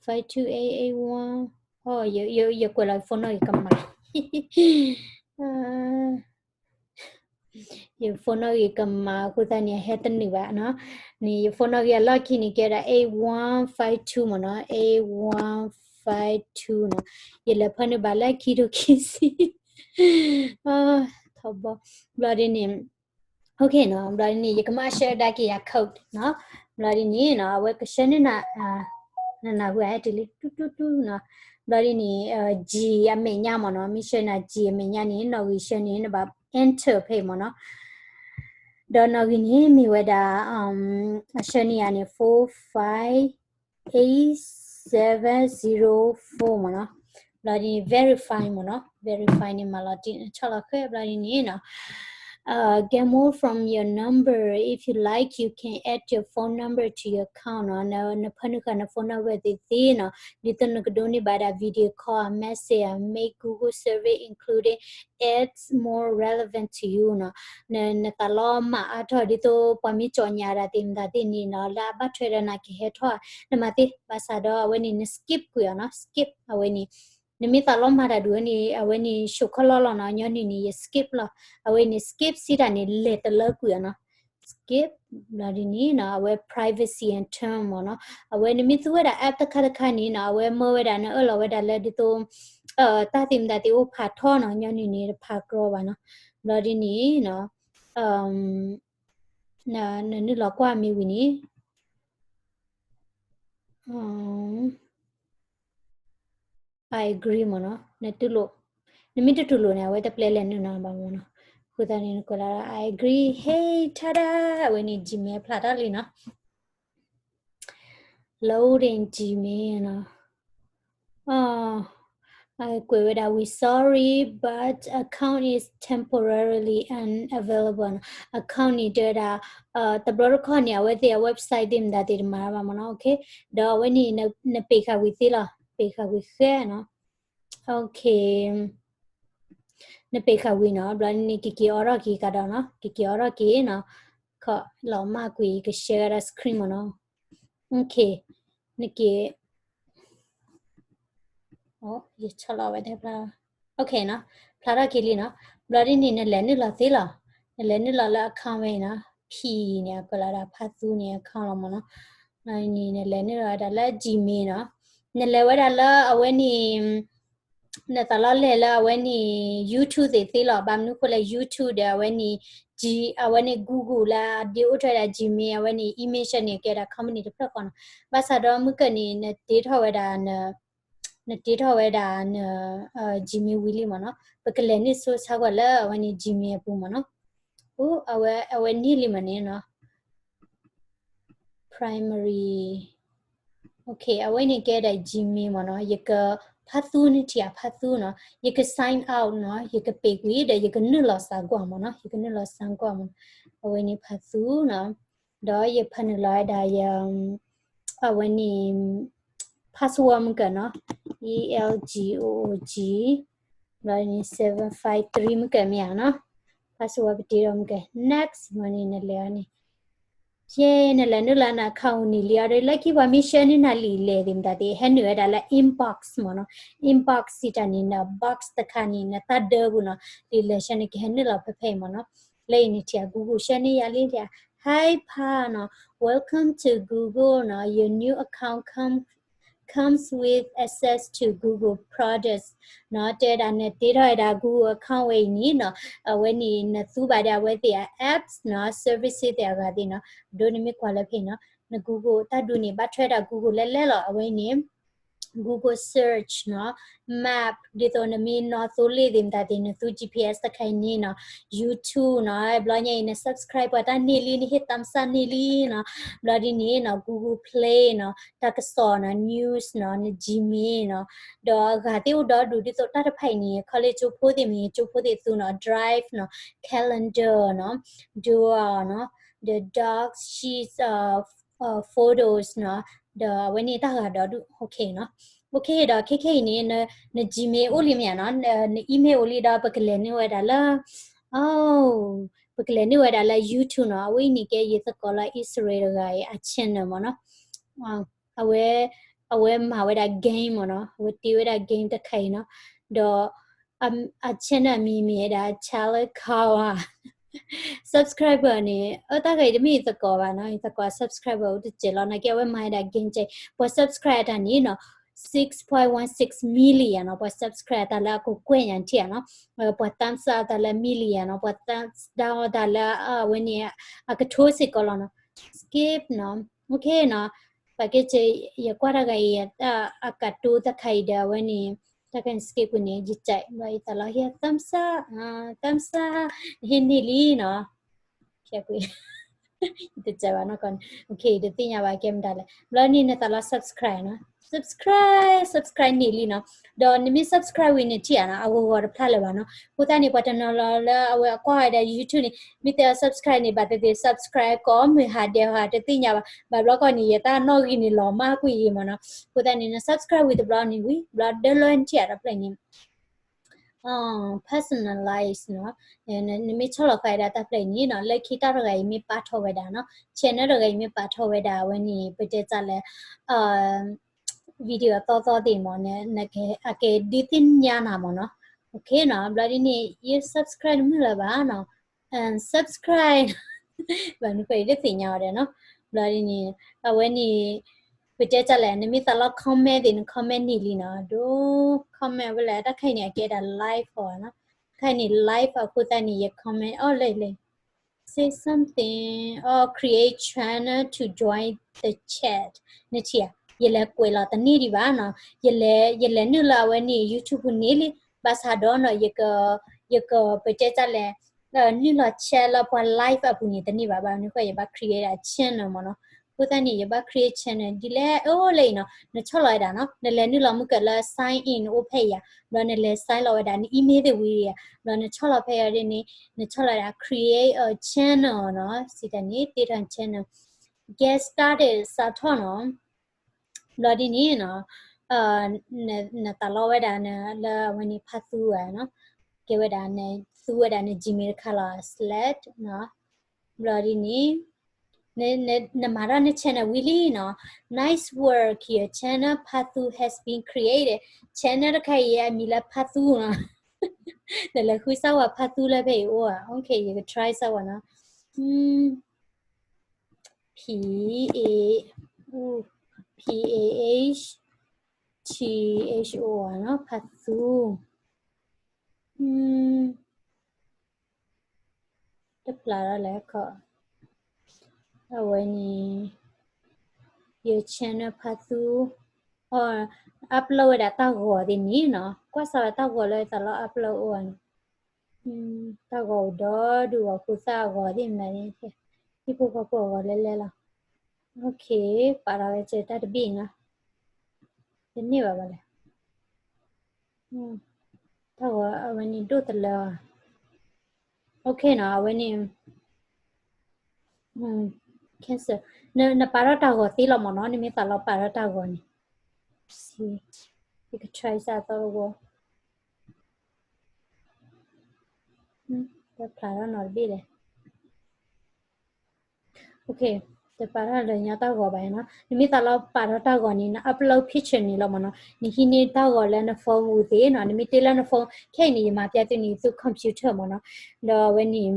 five two eight eight one, ယကွဲးလီၤ ယ phone နီၣ်ဂံၢ်ကမၤ ယ phone နီၣ်ဂံၢ်ကမၤအဃိသတးန့ၣ် အဟဲတနုာ်ဘၣ်နီၤ, န့ၣ် ယ phone နီၣ်ဂံၢ်အလီၢ်ခံန့ၣ် ကဲဝဲဒၣ် eight one five two မ့ၢ်နီၤ, eight one five two နီၤ, ယလဲၤဖၢနုာ်ဘၣ်လၢခံထိခံဆံ, ထီဘီ, ဘျီဒ်န့ၣ် OK နီၤ, ဘျီဒ်န့ၣ် ယကမၤဆှၢကဒါက့ၤယၤ code နီၤ, ဘျီဒ်န့ၣ်နီၤ အဝဲကဆှၢန့ၢ်နၤ, နနၢ်ဟူဟဲတုၤလံ တူတူတူနီၤ, ဘျီဒ်န့ၣ် G အမဲာ်ညါမ့ၢ်နီၤ, မ့ၢ်ဆှၢနၤ G အမဲာ်ညါန့ၣ် နီၣ်ဂံၢ်ဆှၢန့ၢ် နဘၣ် enter ဖဲအံၤမ့ၢ်နီၤ, ဒီးနီၣ်ဂံၢ်န့ၣ်မ့ၢ်ဝဲဒၣ် အဆှၢန့ၢ်ယၤန့ၣ် four five eight seven zero four မ့ၢ်နီၤ, ဘျီဒ်န့ၣ် verify မ့ၢ်နီၤ, verify န့ၣ် မၤလီၤတံၢ်ဆီၣ်လီၤဃဲ ဘျီဒ်န့ၣ်နီၤ, uh, get more from your number. If you like, you can add your phone number to your account နီၤ, နဖၢနုာ်ဃာ်န phone number သ့ၣ်သ့ၣ်နီၤ, ဒ်သိးနကဒိးန့ၢ်ဘၣ်ဒၣ် video call, message, make Google survey, including ads more relevant to you နီၤ, နသးလီမၤအါထီၣ် ဒ်သိးပှၤမ့ၢ်ကၠီညါဒၣ်သ့ၣ်မတၤသ့ၣ်န့ၣ်နီၤ, လၢအဘၣ်ထွဲဒီးနၤကဟဲထီၣ် နမၤသ့, ဘၣ်ဆၣ်ဒီးအဝဲန့ၣ် န skip ကွံာ်အီၤနီၤ, skip အဝဲန့ၣ်, နမ့ၢ်သးလီမၤတၢ်ဒုးန့ၣ် အဝဲန့ၣ် ဆိးခီလီလီၤနီၤ, ညီနုၢ်န့ၣ် ယ skip လီၤ, အဝဲန့ၣ် skip စံးတၢ်န့ၣ် လဲၤတလၢကွံာ်အီၤနီၤ, skip ဘျီဒ်န့ၣ်နီၤ, အဝဲ privacy and term မ့ၢ်နီၤ, အဝဲနမ့ၢ်သူဝဲဒၣ် app တခါတခါန့ၣ်နီၤ, အဝဲမၢဝဲဒၣ် နအၢၣ်လီၤဝဲဒၣ်လၢဒ်သိး တၢ်သ့ၣ်မတၤသ့ၣ်အိၣ်ဖးထီနီၤ, ညီနုၢ်န့ၣ်တဖးကြီဘၣ်နီၤ, ဘျီဒ်န့ၣ်နီၤ, နနုာ်လီၤကွၢ်မ့ၢ်ဝံၤန့ၣ် I agree မ့ၢ်နီၤ, နတူၢ်လိာ်, နမ့ၢ်တတူၢ်လိာ်န့ၣ် အဝဲတပျဲလဲၤနုာ်နၤဘၣ်မ့ၢ်နီၤ, အဃိသတးန့ၣ် နကွဲးလီၤ I agree, hey, tada, အဝဲန့ၣ် Gmail ဖျါထီၣ်လံနီၤ, loading Gmail နီၤ, အ ကွဲးဝဲဒၣ် we sorry but account is temporarily unavailable နီၤ. Account န့ၣ်တဲဝဲဒၣ် တဘျီတခီၣ်န့ၣ် အဝဲသ့ၣ်အ website သ့ၣ်မတၤသ့ၣ်တမၤဘၣ်မ့ၢ်နီၤ. ဒီးအဝဲန့ၣ် နပ့ၢ်ဃာ်ဝံၤသ့လီၤ, ပ့ၢ်ဃာ်ဝံၤဃဲနီၤ. နပ့ၢ်ဃာ်ဝံၤနီၤ, ဘျီန့ၣ်ကက့ၤအိးထီၣ်က့ၤကဒီးနီၤ, ကက့ၤအိးထီၣ်က့ၤနီၤ. လီၤမၢ်ကွံာ် က share ဝဲဒၣ် screen မ့ၢ်နီၤ. နက့ၤ ယဆီလီၤဝဲဒၣ်ဖျါ, ဖျါထီၣ်က့ၤလံနီၤ. ဘျီဒ်န့ၣ် နလဲၤနုာ်လီၤသ့လီၤ, နလဲၤနုာ်လီၤလၢ account ဝဲအံၤနီၤ. P န့ၣ် အကွဲးလီၤဒၣ် ဖါသူန့ၣ် account လီၤမ့ၢ်နီၤ. နလဲၤနုာ်လီၤဝဲဒၣ်လၢ Gmail နီၤ. နလဲၤဝဲဒၣ်လၢအဝဲန့ၣ် နသးလီၤလဲၤလၢအဝဲန့ၣ် YouTube သ့ၣ်သ့လီၤ. ဘၣ်မနုၤဃိလဲၣ် YouTube ဒီးအဝဲန့ၣ် အဝဲန့ၣ် Google လၢအဒုးအိၣ်ထီၣ်ဝဲဒၣ် Gmail အဝဲန့ၣ် image န့ၣ် ကဲဒၣ် company တဖျၢၣ်ဃီနီၤ. ဘၣ်ဆၣ်ဒီးမုၢ်ကၢၢ်န့ၣ် နတ့ထီၣ်ဝဲဒၣ် နတ့ထီၣ်ဝဲဒၣ်န Gmail ဝံၤလံမ့ၢ်နီၤ. ပကလဲၤနုာ်ဆိဆါကွၢ်လၢအဝဲန့ၣ် Gmail အပူၤမ့ၢ်နီၤ. အဝဲ အဝဲန့ၢ်လံမ့ၢ်န့ၣ်နီၤ. Primary. အဝဲန့ၣ်ကဲဒၣ် Gmail မ့ၢ်နီၤ. ယက ဖါသူနထံၣ်ဧါ ဖါသူနီၤ. ယက sign out နီၤ, ယကပ့ၢ်ကွံာ်ဒီးယကနုာ်လီၤစးကွၢ်မ့ၢ်နီၤ, ယကနုာ်လီၤစးကွၢ်မ့ၢ်နီၤ. အဝဲန့ၣ်ဖါသူနီၤ. ဒီးယဖးနုာ်လီၤဝဲဒၣ်ယ အဝဲန့ၣ် password မုၢ်ကၢၢ်နီၤ, E L G O O G, ဘျီန့ၣ် seven five three မုၢ်ကၢၢ်မ့ၢ်ဧါနီၤ. password ပတ့ဒီးမုၢ်ကၢၢ် next မ့ၢ်န့ၣ် နလဲၤအီၤန့ၣ် ယဲ နလဲၤနုာ်လီၤန account န့ၣ်လံအီၤဒီး လၢခံပှၤမ့ၢ် share န့ၢ်နၤလံာ်လဲၢ်သ့ၣ်မတၤသ့ၣ် ဟဲနုာ်ဝဲဒၣ်လၢ inbox မ့ၢ်နီၤ. inbox စံးတၢ်န့ၣ် န box တခါန့ၣ် နတၢ်ဒၢပူၤနီၤ, လံာ်လဲၢ် share န့ၢ်ကဟဲနုာ်လီၤဖဲဖဲအံၤမ့ၢ်နီၤ. လၢအံၤန့ၣ်ထံၣ် Google share န့ၢ်ယၤလံထံၣ် Hi Pa နီၤ, welcome to Google နီၤ, your new account come comes with access to Google products နီၤ. တဲဝဲဒၣ်နတ့ထီၣ်ဝဲဒၣ် Google account ဝဲအံၤန့ၣ်နီၤ, အဝဲန့ၣ်နသူဘၣ်ဒီးအဝဲသ့ၣ်အ apps နီၤ, services သ့ၣ်အဂၤသ့ၣ်နီၤ. ဒိန့ၣ်မ့ၢ်ကွၢ်လၢဖဲအံၤနီၤ, န Google တၢ်ဒုးန့ၣ် ဘၣ်ထွဲဒၣ် Google လဲၣ်လဲၣ်လီၤ. အဝဲအံၤန့ၣ် Google search နီၤ, map ဒ်သိးနမ့ၢ်နီၣ်သိလ့ၣ်သ့ၣ်မတၤသ့ၣ် နသူ G P S တခါအံၤန့ၣ်နီၤ, YouTube နီၤ, ဘျီညါအံၤ န subscribe ပှၤတၢ်န့ၢ်လံ နဟ့ၣ် thumbs up န့ၢ်လံနီၤ. ဘျီဒ်န့ၣ်နီၤ Google Play နီၤ, တၢ်ကစီၣ်နီၤ, news နီၤ, န Gmail နီၤ, ဒီးအဂၤသ့ၣ်အိၣ်ဒီဒူၣ်ဒ်သိးတၢ်တဖၣ်အံၤန့ၣ် ခီလ့ၣ်ကၠိဖိသ့ၣ်မ့ၢ် ကၠိဖိသ့ၣ်သူနီၤ, Drive နီၤ, Calendar နီၤ, Drawer နီၤ, the Docs, Sheets, uh, uh, Photos နီၤ, ဒီးအဝဲန့ၣ်တၢ်ဂၤဒီဒူၣ် OK နီၤ. OK ဒီးခဲခဲအံၤန့ၣ် န Gmail အိၣ်လံမ့ၢ်ဧါနီၤ, န email အိၣ်လံဒီး ပကလဲၤနုာ်ဝဲဒၣ်လၢ ပကလဲၤနုာ်ဝဲဒၣ်လၢ YouTube နီၤ. အဝဲအံၤန့ၣ်ကဲယသကိးလၢ Israel တဂၤအံၤ အ channel မ့ၢ်နီၤ. အဝဲ အဝဲမၤဝဲဒၣ် game မ့ၢ်နီၤ, အဝဲတ့ဝဲဒၣ် game တခါအံၤနီၤ. ဒီး အ channel အမံၤမ့ၢ်ဝဲဒၣ် Challenge Kawa. subscriber န့ၣ် အတၢ်ဂၤအံၤတမ့ၢ်ယသကိးဘၣ်နီၤ, ယသကိး subscriber အိၣ်တစဲးလီၤ, နာ်က့အဝဲမၤဝဲဒၣ် game ကဲ ပှၤ subscribe အတၢ်န့ၣ်နီၤ six point one six million နီၤ, ပှၤ subscribe အတၢ်လၢအကကွဲၢ်ညါထံၣ်ဧါနီၤ, ပှၤ thumbs up အတၢ်လၢ million နီၤ, ပှၤ thumbs down အတၢ်လၢအဝဲန့ၣ် အကထိစ့ၢ်ကီးလီၤနီၤ. skip နီၤ, OK နီၤ, ပကဲစ့ၢ် ယကွၢ်တၢ်ဂၤအံၤ အကတိတခါအံၤဒီးအဝဲန့ၣ် တၢ်ကဲ skip ကွံာ်န့ၣ် ယစဲး ဘျီယသးလီၤ ဟ့ၣ် thumbs up, thumbs up ဟ့ၣ်န့ၢ်လံနီၤ. ယတစဲးဘၣ်နီၤကီးန့ၣ် OK တသ့ၣ်ညါဘၣ်ကဲမတၤလဲၣ်, ဘျီန့ၣ်နသးလီၤ subscribe နီၤ, subscribe subscribe န့ၢ်လံနီၤ. ဒီးနမ့ၢ် subscribe ဝံၤန့ၣ်ထံၣ်ဧါနီၤ, အဂီၤဂီၤတဖျါလၢၤဘၣ်နီၤ. အဃိသတးန့ၣ် ပှၤတနီၤလီၤလၢအဝဲအကွၢ်ဝဲဒၣ် YouTube န့ၣ် မ့ၢ်တဲအီၤ subscribe န့ၣ် ဘၣ်သ့ၣ်သ့ၣ် subscribe ကိးမုၢ်ဟါဒဲးဟါတသ့ၣ်ညါဘၣ်, ဘၣ်ဘျီကီးန့ၣ် ယတၢ်နီၣ်ဂံၢ်န့ၣ်လီၤမၢ်ကွံာ်အံၤမ့ၢ်နီၤ. အဃိသတးန့ၣ် န subscribe ဝံၤတဘျီန့ၣ်ဝံၤ ဘျီဒၢလၢနထံၣ်ဧါတဖျၢၣ်န့ၣ် personalize နီၤ, နမ့ၢ်ဆီၣ်လီၤဃာ်ဝဲဒၣ်တၢ်ဖျၢၣ်အံၤန့ၣ်နီၤ, လၢခံတၢ်တဂၤအံၤမ့ၢ်ပာ်ထီၣ်ဝဲဒၣ်နီၤ, channel တဂၤအံၤမ့ၢ်ပာ်ထီၣ်ဝဲဒၣ် အဝဲန့ၣ် ပတဲတၢ်လၢ video အသီသီသ့ၣ်မ့ၢ် အကဒုးသ့ၣ်ညါနၤမ့ၢ်နီၤ. OK နီၤ, ဘျီဒ်န့ၣ် ယ subscribe တမုာ်လၢၤဘၣ်နီၤ, subscribe ဘၣ်နုၤဃိယတသ့ၣ်ညါအီၤဒီးနီၤ. ဘျီဒ်န့ၣ် အဝဲန့ၣ် ပတဲတၢ်လဲၣ် နမ့ၢ်သးလီ comment သ့ၣ် န comment န့ၢ်လံနီၤ, ဒိ comment ဝဲလဲၣ်, တၢ်ခဲအံၤန့ၣ် အကဲဒၣ် live အီၤနီၤ, တၢ်ခဲအံၤန့ၣ် live အဃိသတးန့ၣ် ယ comment အီၤလဲၣ်လဲၣ် say something or create channel to join the chat နထံၣ်ဧါ, ယလဲၤကွဲးလီၤတန့ၢ်ဒံးဘၣ်နီၤ, ယလဲၤ ယလဲၤနုာ်လၢအဝဲန့ၣ် YouTube န့ၣ်လံ, ဘၣ်ဆၣ်ဒီးနီၤ ယက ယကပတဲတၢ်လဲၣ် နုာ်လီၤ chat လၢပှၤ live အပူၤန့ၣ်တန့ၢ်ဘၣ်, ဘၣ်မနုၤဃိ ယဘၣ် create အ channel မ့ၢ်နီၤ, အဃိသတးန့ၣ် ယဘၣ် create channel ဒ်လဲၣ်အိၣ်လဲၣ်အံၤနီၤ, နဆီၣ်လီၤဝဲဒၣ်နီၤ, နလဲၤနုာ်လီၤမုၢ်ကၢၢ်လၢ sign in အိၣ်ဖဲအံၤဧါ, ဘျီနလဲၤ sign လီၤဝဲဒၣ် န email သ့ၣ်ဝံၤဧါ, ဘျီနဆီၣ်လီၤဖဲအံၤဒ်န့ၣ် နဆီၣ်လီၤဝဲဒၣ် create a channel နီၤ, စံးတၢ်န့ၣ် တ့ထီၣ် channel, get started စးထီၣ်နီၤ. ဘျီဒ်န့ၣ်နီၤ, နသးလီဝဲဒၣ်လၢအဝဲန့ၣ် ဖါသူဧါနီၤ, ကဲဝဲဒၣ်နသူဝဲဒၣ်န Gmail တခါလီၤ select နီၤ. ဘျီဒ်န့ၣ် နမၤထီၣ်န channel ဝံၤလံနီၤ, nice work, your channel ဖါသူ has been created, channel တခါအံၤအမံၤလၢဖါသူနီၤ, နလဲၤဃုစၢ်ဝဲဖါသူလၢဖဲအံၤအိၣ်ဧါ, okay ယက try စၢ်ဝဲနီၤ, P A, P A H T H O ဧါနီၤ, ဖါသူ တဖျါထီၣ်လဲၣ်ခီ, အဝဲန့ၣ် your channel ဖါသူ, upload ဝဲဒၣ်တၢ်ဂီၤသ့ၣ်န့ၣ်နီၤ, ကွၢ်စးဝဲတၢ်ဂီၤလၢသးလီ upload အိၣ်ဧါန့ၣ်, တၢ်ဂီၤအိၣ်ဒီဒူၣ်ဂီၤ ဖိသၣ်အဂီၤသ့ၣ်မနုၤန့ၣ်, ဟံၣ်ဖိဃီဖိအဂီၤလဲၣ်လဲၣ်လီၤ, okay ပာ်ထီၣ်ဝဲကဲတၢ်တဘ့ၣ်နီၤ, တန့ၢ်ဘၣ်ဘၣ်လဲၣ် တၢ်ဂီၤအဝဲန့ၣ်ဒိၣ်တလၢဧါ, okay နီၤ, အဝဲန့ၣ် cancel, နပာ်ထီၣ်တၢ်ဂီၤသ့လီၤမ့ၢ်နီၤ, နမ့ၢ်သးလီပာ်ထီၣ်တၢ်ဂီၤန့ၣ်, ယက try စၢ်သီတဝီ, တဖျါထီၣ်နီတဘ့ၣ်လဲၣ် okay တပာ်ထီၣ်လၢညါတၢ်ဂီၤဘၣ်နီၤ, နမ့ၢ်သးလီပာ်ထီၣ်တၢ်ဂီၤန့ၣ် န upload picture န့ၣ်လီၤမ့ၢ်နီၤ, နဟံးန့ၢ်တၢ်ဂီၤလၢန phone ပူၤသ့နီၤ, နမ့ၢ်တ့လၢန phone ခဲအံၤန့ၣ် ယမၤပျဲသုန့ၣ် သူ computer မ့ၢ်နီၤ, ဒီးအဝဲန့ၣ်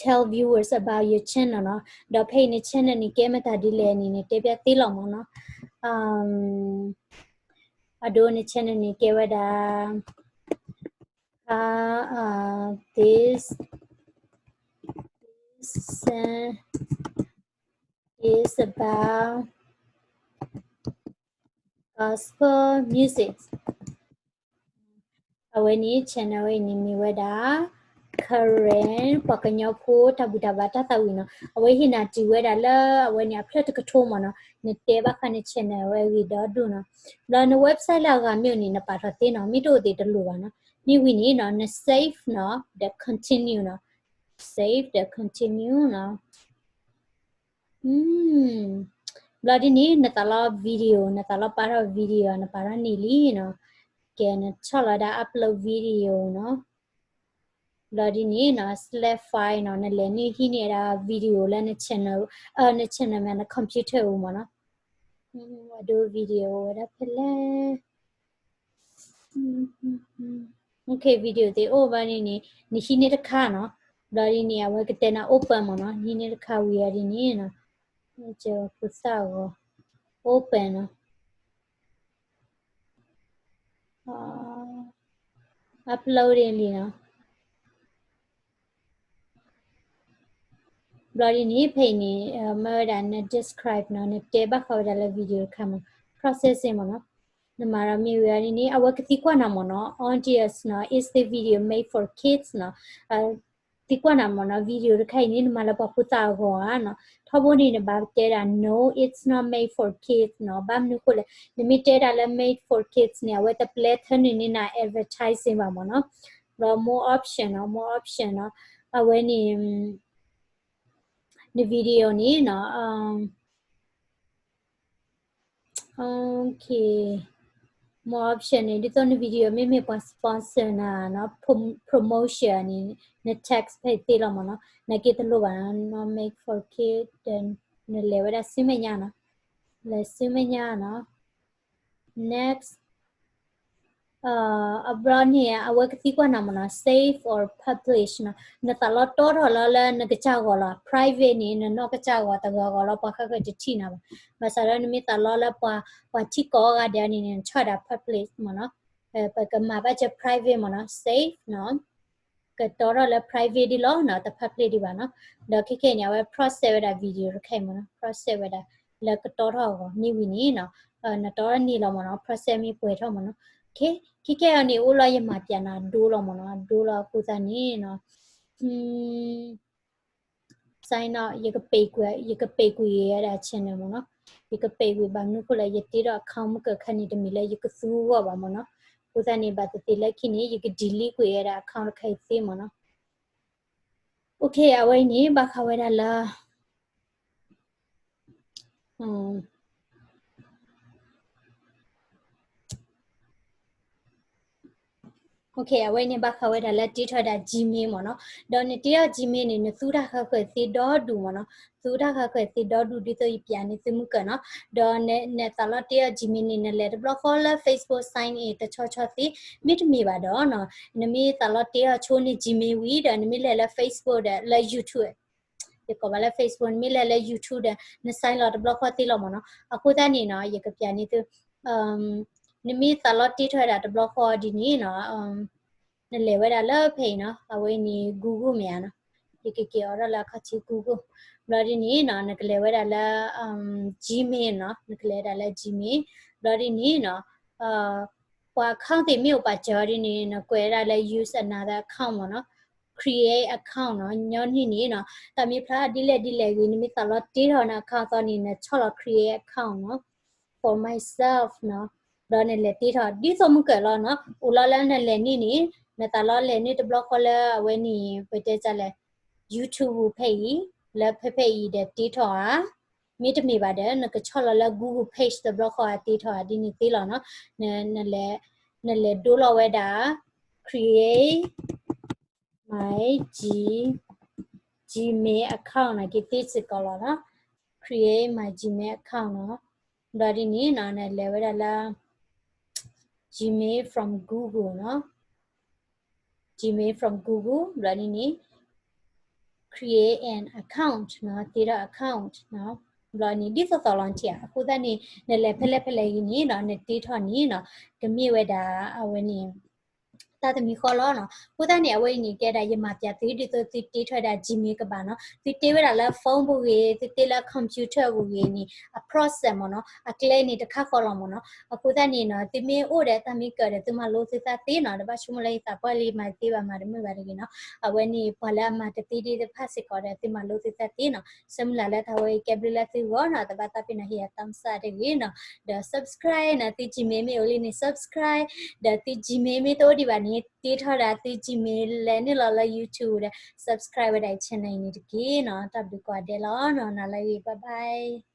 tell viewers about your channel နီၤ, ဒီးဖဲအံၤန channel န့ၣ် ကဲမတၤဒ်လဲၣ်န့ၣ် နတဲပျဲသ့လီၤမ့ၢ်နီၤ, အဒိန channel န့ၣ် ကဲဝဲဒၣ် uh, uh, this, this uh, is about gospel music. အဝဲန့ၣ် channel ဝဲအံၤန့ၣ်မ့ၢ်ဝဲဒၣ် Karen ပှၤကညီဖိတၢ်ဘူၣ်တၢ်ဘါတၢ်သးဝံၣ်နီၤ, အဝဲဟ့ၣ်နၤတုၤဝဲဒၣ်လၢအဝဲန့ၣ်အဖျၢၣ်တကထိမ့ၢ်နီၤ, နတဲဘၣ်ဃးန channel ဝဲအဂ့ၢ်ဒီဒူၣ်နီၤ, ဘျီန website လၢအဂၤမ့ၢ်အိၣ်န့ၣ် နပာ်ထီၣ်သ့နီၤ, မ့ၢ်တအိၣ်သ့ၣ်တလိၣ်ဘၣ်နီၤ, မ့ၢ်ဝံၤန့ၣ်နီၤ န save နီၤ, ဒီး continue နီၤ, save ဒီး continue နီၤ. ဘျီဒ်န့ၣ် နသးလီ video နသးလီပာ်ထီၣ် video နပာ်ထီၣ်န့ၢ်လံနီၤ, ကဲနဆီၣ်လီၤဒၣ် upload video နီၤ, ဘျီဒ်န့ၣ်နီၤ select file နီၤ, နလဲၤနုာ်ဟံးန့ၢ်ဒၣ် video လၢန channel, န channel မ့ၢ်န computer အိၣ်မ့ၢ်နီၤ, အဒိ video ဝဲဒၣ်ဖဲလဲၣ် okay video သ့ၣ်အိၣ်ဘၣ်န့ၣ်န့ၣ် နဟံးန့ၢ်တခါနီၤ, ဘျီဒ်န့ၣ် အဝဲကတဲနၤ open မ့ၢ်နီၤ, နဟံးန့ၢ်တခါဝံၤအီၤဒ်န့ၣ်နီၤ, ကဲဖိသၣ်အဂီၤ open နီၤ, upload လံနီၤ. ဘျီဒ်န့ၣ် ဖဲအံၤန့ၣ် မ့ၢ်ဝဲဒၣ်န describe နီၤ, နတဲဘၣ်ဃးဝဲဒၣ်လၢ video တခါမ့ၢ် processing မ့ၢ်နီၤ, နမၤဒီးမ့ၢ်ဝံၤအီၤဒ်န့ၣ် အဝဲကသံကွၢ်နၤမ့ၢ်နီၤ, audience နီၤ, is the video made for kids နီၤ, သံကွၢ်နၤမ့ၢ်နီၤ video တခါအံၤန့ၣ် နမၤလၢပှၤဖိသၣ်အဂီၢ်ဧါနီၤ, ထီဘိန့ၣ် နဘၣ်တဲဒၣ် no it's not made for kids နီၤ, ဘၣ်မနုၤဃိလဲၣ် နမ့ၢ်တဲဒၣ်လၢ made for kids န့ၣ် အဝဲတပျဲထၢနုာ်န့ၢ်နၤ advertising ဘၣ်မ့ၢ်နီၤ, ဒီး more option နီၤ, more option နီၤ, အဝဲန့ၣ် န video န့ၣ်နီၤ, okay, more option န့ၣ် ဒ်သိးန video မ့မ့ၢ်ပှၤ sponsor နၤနီၤ, prom- promotion န့ၣ် န tax ဖဲသ့လီၤမ့ၢ်နီၤ, နက့တလိၣ်ဘၣ်နီၤ, not made for kid, then နလဲၤဝဲဒၣ်ဆူမဲာ်ညါနီၤ, လဲၤဆူမဲာ်ညါနီၤ, next အဘျီန့ၣ် အဝဲကသံကွၢ်နၤမ့ၢ်နီၤ save or publish နီၤ, နသးလီတီထီၣ်လီၤလၢနကစၢ်ဂီၤလီၤ, private န့ၣ် နနီၢ်ကစၢ်ဂီၤတဂၤဂီၤလီၤ, ပှၤဃၣ်ဃၣ်တထံၣ်နၤဘၣ်, ဘၣ်ဆၣ်ဒီးနမ့ၢ်သးလီလၢပှၤ ပှၤထံၣ်ကိးဂၤဒဲးန့ၣ် နဆီၣ်ဝဲဒၣ် publish မ့ၢ်နီၤ, ပကမၤဘၣ်စၢၤ private မ့ၢ်နီၤ, save နီၤ ကတီထီၣ်လၢ private ဒ်လီၤနီၤ, တ public ဒံးဘၣ်နီၤ, ဒီးခဲခဲအံၤန့ၣ် အဝဲ process ဝဲဒၣ် video တခါအံၤမ့ၢ်နီၤ, process ဝဲဒၣ် လၢကတီထီၣ်အဂီၢ် မ့ၢ်ဝံၤန့ၣ်နီၤ, နတီထီၣ်န့ၢ်လီၤမ့ၢ်နီၤ, process မ့ၢ်ပှဲၤထီၣ်မ့ၢ်နီၤ, ခဲခဲအံၤန့ၣ် အိၣ်လီၤယမၤပျဲနၤအဒိလီၤမ့ၢ်နီၤ, အဒိလီၤအဃိသတးန့ၣ်နီၤ, အ sign out ယကပ့ၤကွံာ် ယကပ့ၤကွံာ်ဝဲဒၣ် channel မ့ၢ်နီၤ. ယကပ့ၤကွံာ်ဘၣ်မနုၤအဃိလဲၣ် ယတ့ထီၣ် account မုၢ်ကၢၢ်ခါန့ၣ်တမ့ၢ်လၢယကသူအဂီၢ်ဘၣ်မ့ၢ်နီၤ. အဃိသတးန့ၣ် ဘၣ်သ့ၣ်သ့ၣ်လၢခံန့ၣ် ယက delete ကွံာ်ဝဲဒၣ် account တခါအံၤသ့မ့ၢ်နီၤ. OK အဝဲအံၤန့ၣ် ဘၣ်ဃးဝဲဒၣ်လၢ OK အဝဲန့ၣ်ဘၣ်ဃးဝဲဒၣ်လၢတ့ထီၣ်ဝဲဒၣ် Gmail မ့ၢ်နီၤ. ဒီးနတ့အီၤ Gmail န့ၣ် နသူတၢ်ဃၣ်ဃၢၤသ့ဒီဒူၣ်မ့ၢ်နီၤ. သူတၢ်ဃၣ်ဃၢၤသ့ဒီဒူၣ်ဒ်သိးယပျးန့ၢ်သုမုၢ်ကၢၢ်နီၤ. ဒီးနသးလီတ့အီၤ Gmail န့ၣ် နလဲၤတဘျီဃီလၢ Facebook sign in တဆီဆီသ့ မ့တမ့ၢ်ဘၣ်ဒီးနီၤ နမ့ၢ်သးလီတ့အီၤဆိန့ၢ် Gmail ဝံၤဒီး နမ့ၢ်လဲၤလၢ Facebook ဒီးလၢ YouTube ယကိးဘၣ်လၢ Facebook နမ့ၢ်လဲၤလၢ YouTube ဒီး န sign လီၤတဘျီဃီသ့လီၤမ့ၢ်နီၤ. အဃိသတးန့ၣ်နီၤ ယကပျးန့ၢ်သု နမ့ၢ်သးလီတ့ထီၣ်ဝဲဒၣ်တဘျီဃီဒ်န့ၣ်နီၤ နလဲၤဝဲဒၣ်လၢဖဲအံၤနီၤ အဝဲန့ၣ် Google မ့ၢ်ဧါနီၤ. ယကက့ၤအိးထီၣ်လၢအခီၣ်ထံး Google ဘျီဒ်န့ၣ်နီၤ နကလဲၤဝဲဒၣ်လၢ Gmail နီၤ နကလဲၤဝဲဒၣ်လၢ Gmail ဘျီဒ်န့ၣ်နီၤ ပှၤ account သ့ၣ်မ့ၢ်အိၣ်ပာ်စၢၤအီၤဒ်န့ၣ် နကွဲးဝဲဒၣ်လၢ use another account မ့ၢ်နီၤ create account နီၤ ညီနုၢ်န့ၣ်နီၤ တၢ်မ့ၢ်ဖျါဒ်လဲၣ်ဒ်လဲၣ်ဂ့ၤ နမ့ၢ်သးလီတ့ထီၣ်န account အသီန့ၣ် နဆီၣ်လီၤ create account နီၤ for myself နီၤ ဒီးနလဲၤတ့ထီၣ် ဒ်သိးမုၢ်ကၢၢ်လီၤနီၤ အိၣ်လီၤလၢနလဲၤန့ၢ်န့ၣ် နသးလီလဲၤန့ၢ်တဘျီဃီလၢအဝဲန့ၣ် ပတဲဒ်လဲၣ် YouTube ဖဲအံၤ လၢဖဲဖဲအံၤဒီးတ့ထီၣ်ဧါ မ့တမ့ၢ်ဘၣ်ဒီး နကဆီၣ်လီၤလၢ Google page တဘျီဃီဧါ တ့ထီၣ်ဧါ ဒ်န့ၣ်သ့လီၤနီၤ နလဲၤဒိလီၤဝဲဒၣ် create my G Gmail account နီၤ က့ၤသ့စ့ၢ်ကီးလီၤနီၤ create my Gmail account နီၤ ဘျီဒ်န့ၣ်နီၤ နလဲၤဝဲဒၣ်လၢ Gmail from Google နီၤ Gmail from Google ဘျီဒ်န့ၣ် create an account နီၤ တ့ထီၣ် account နီၤ ဘျီန့ၣ် ဒ်သိးသိးလီၤထံၣ်ဧါ အဃိသတးန့ၣ် နလဲၤဖဲလဲၣ်ဖဲလဲၣ်ဂ့ၤန့ၣ်နီၤ နတ့ထီၣ်န့ၣ်နီၤ ကမ့ၢ်ဝဲဒၣ်အဝဲန့ၣ် တၢ်တမံၤဃီလီၤနီၤ အဃိသတးန့ၣ် အဝဲအံၤန့ၣ် ကဲဒၣ်ယမၤပျးသု ဒ်သိးသုတ့ထီၣ်ဝဲဒၣ် Gmail ကဘၣ်နီၤ သုတ့ဝဲဒၣ်လၢ phone ပူၤဂ့ၤ သုတ့လၢ computer ပူၤဂ့ၤန့ၣ် အ process မ့ၢ်နီၤ အကျဲန့ၣ်တခါဃီလီၤမ့ၢ်နီၤ အဃိသတးန့ၣ်နီၤ သုမ့ၢ်အိၣ်ဒီးတၢ်မ့ၢ်ကၢၢ်ဒီး သုမၤလိသုသးသ့နီၤ တဘၣ်ဆိကမိၣ်လၢယသးပှၢ်လံမၤသ့ဘၣ်မၤတမုာ်ဘၣ်တဂ့ၤနီၤ အဝဲန့ၣ် ပှၤလၢအမၤတသ့ဒ်တဖၣ်စ့ၢ်ကီးဒီး သုမၤလိသုသးသ့နီၤ ဆၢမုၢ်လၢ်လၢတၢ်ဝဲအံၤကဲဘျုးလၢသုဂီၢ်နီၤ တဘၣ်သးပ့ၤနီၤ ဟ့ၣ်ယၤ thumbs up တဂ့ၤနီၤ ဒီး subscribe နီၤ သု Gmail မ့ၢ်အိၣ်လံန့ၣ် subscribe ဒီးသု Gmail မ့ၢ်တအိၣ်ဒံးဘၣ်န့ၣ် တ့ထီၣ်ဒၣ်သု Gmail လဲၤနုာ်လီၤလၢ YouTube ဒီး subscribe ဝဲဒၣ်အံၤ channel အံၤန့ၣ်တက့ၢ်နီၤ တၢ်ဘျုးကိးဂၤဒဲးလီၤနီၤ နၤလၢအဂ့ၤ bye bye